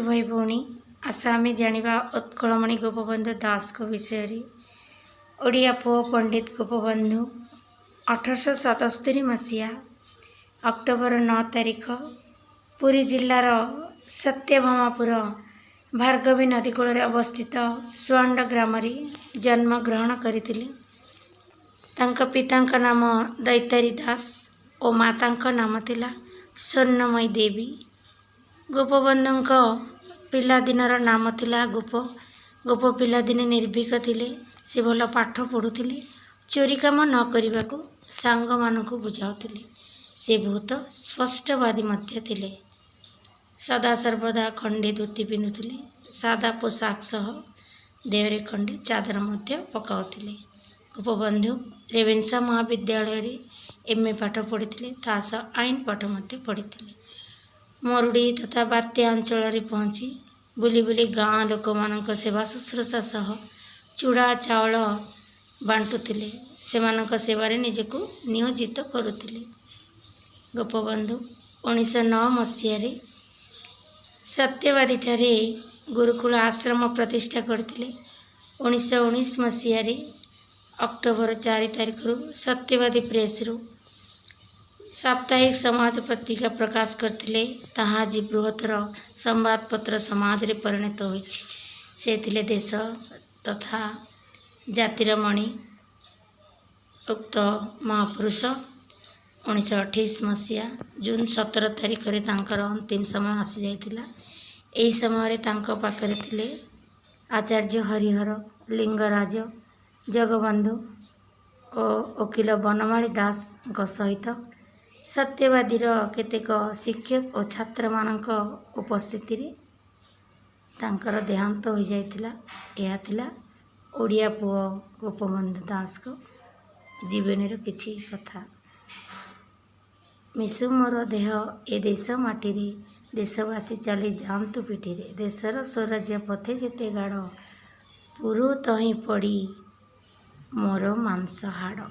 ଭାଇ ଭଉଣୀ, ଆସ ଆମେ ଜାଣିବା ଉତ୍କଳମଣି ଗୋପବନ୍ଧୁ ଦାସଙ୍କ ବିଷୟରେ। ଓଡ଼ିଆ ପୁଅ ପଣ୍ଡିତ ଗୋପବନ୍ଧୁ 1877 ମସିହା ଅକ୍ଟୋବର 9 ତାରିଖ ପୁରୀ ଜିଲ୍ଲାର ସତ୍ୟଭାମାପୁର ଭାର୍ଗବୀ ନଦୀ କୂଳରେ ଅବସ୍ଥିତ ସୁଆଣ୍ଡ ଗ୍ରାମରେ ଜନ୍ମଗ୍ରହଣ କରିଥିଲେ। ତାଙ୍କ ପିତାଙ୍କ ନାମ ଦୈତାରୀ ଦାସ ଓ ମାତାଙ୍କ ନାମ ଥିଲା ସ୍ୱର୍ଣ୍ଣମୟୀ ଦେବୀ। ଗୋପବନ୍ଧୁଙ୍କ ପିଲାଦିନର ନାମ ଥିଲା ଗୋପ। ଗୋପ ପିଲାଦିନେ ନିର୍ଭୀକ ଥିଲେ। ସେ ଭଲ ପାଠ ପଢ଼ୁଥିଲେ। ଚୋରି କାମ ନ କରିବାକୁ ସାଙ୍ଗମାନଙ୍କୁ ବୁଝାଉଥିଲେ। ସେ ବହୁତ ସ୍ପଷ୍ଟବାଦୀ ମଧ୍ୟ ଥିଲେ। ସଦାସର୍ବଦା ଖଣ୍ଡେ ଧୋତି ପିନ୍ଧୁଥିଲେ। ସାଦା ପୋଷାକ ସହ ଦେହରେ ଖଣ୍ଡେ ଚାଦର ମଧ୍ୟ ପକାଉଥିଲେ। ଗୋପବନ୍ଧୁ ରେଭେନ୍ସା ମହାବିଦ୍ୟାଳୟରେ ଏମ୍.ଏ. ପାଠ ପଢ଼ିଥିଲେ। ତା ସହ ଆଇନ ପାଠ ମଧ୍ୟ ପଢ଼ିଥିଲେ। ମରୁଡ଼ି ତଥା ବାତ୍ୟା ଅଞ୍ଚଳରେ ପହଞ୍ଚି ବୁଲି ବୁଲି ଗାଁ ଲୋକମାନଙ୍କ ସେବା ଶୁଶ୍ରୂଷା ସହ ଚୁଡ଼ା ଚାଉଳ ବାଣ୍ଟୁଥିଲେ। ସେମାନଙ୍କ ସେବାରେ ନିଜକୁ ନିୟୋଜିତ କରୁଥିଲେ। ଗୋପବନ୍ଧୁ 1909 ମସିହାରେ ସତ୍ୟବାଦୀଠାରେ ଗୁରୁକୁଳ ଆଶ୍ରମ ପ୍ରତିଷ୍ଠା କରିଥିଲେ। 1919 ମସିହାରେ ଅକ୍ଟୋବର 4 ତାରିଖରୁ ସତ୍ୟବାଦୀ ପ୍ରେସରୁ ସାପ୍ତାହିକ ସମାଜ ପତ୍ରିକା ପ୍ରକାଶ କରିଥିଲେ। ତାହା ଆଜି ବୃହତ୍ତର ସମ୍ବାଦପତ୍ର ସମାଜରେ ପରିଣତ ହୋଇଛି। ସେ ଥିଲେ ଦେଶ ତଥା ଜାତିର ମଣି। ଉକ୍ତ ମହାପୁରୁଷ 1928 ମସିହା ଜୁନ୍ 17 ତାରିଖରେ ତାଙ୍କର ଅନ୍ତିମ ସମୟ ଆସିଯାଇଥିଲା। ଏହି ସମୟରେ ତାଙ୍କ ପାଖରେ ଥିଲେ ଆଚାର୍ଯ୍ୟ ହରିହର, ଲିଙ୍ଗରାଜ, ଜଗବନ୍ଧୁ ଓ ଓକିଲ ବନମାଳୀ ଦାସଙ୍କ ସହିତ ସତ୍ୟବାଦୀର କେତେକ ଶିକ୍ଷକ ଓ ଛାତ୍ରମାନଙ୍କ ଉପସ୍ଥିତିରେ ତାଙ୍କର ଦେହାନ୍ତ ହୋଇଯାଇଥିଲା। ଏହା ଥିଲା ଓଡ଼ିଆ ପୁଅ ଗୋପବନ୍ଧୁ ଦାସଙ୍କ ଜୀବନୀର କିଛି କଥା। ମିଶୁ ମୋର ଦେହ ଏ ଦେଶ ମାଟିରେ, ଦେଶବାସୀ ଚାଲି ଯାଆନ୍ତୁ ପିଠିରେ। ଦେଶର ସ୍ୱରାଜ୍ୟ ପଥେ ଯେତେ ଗାଡ଼, ପୁରୁ ତହିଁ ପଡ଼ି ମୋର ମାଂସ ହାଡ଼।